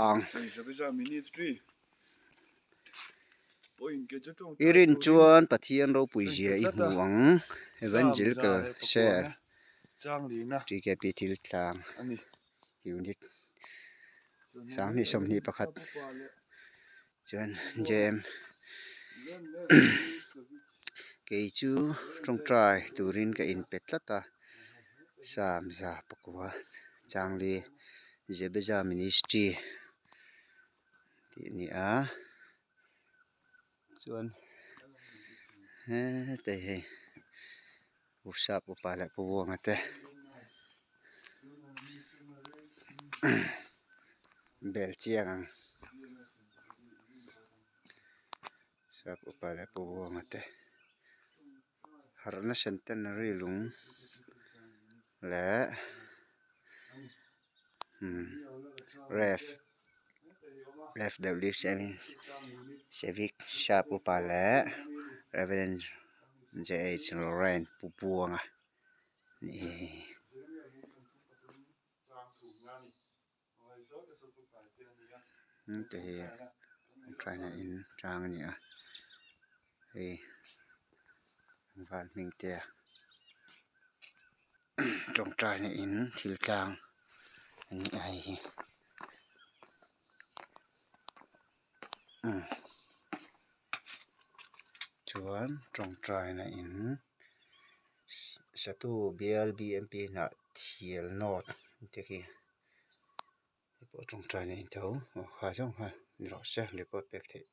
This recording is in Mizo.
Ang. I rin chuan Pathian ropui zia i hmu ang. Evangelical Cell TKP thil tlang Unit 2021 chuan JM kei chu tawngtai turin ka inpe tlat a Samza pakua Changli Jebeza Ministry tih a ni a chuan heta hei Usap upa leh Pu Buanga te bel chiang ang sap upa leh Pu Buanga te harhna centenary lung leh Rev F W Civic sap upa leh Rev J H Lorrain Pu Buanga nih hi hei. Te hi tawngtaina in tlang a ni a hei van hming te a tawngtaina in thil tlang a ni a hei hi umm chuan tawngtaina in satu bial b m p hnah thial nawt te khi hei pawh tawngtaina in tho aw kha zawng kha ni rawh se report pek theih.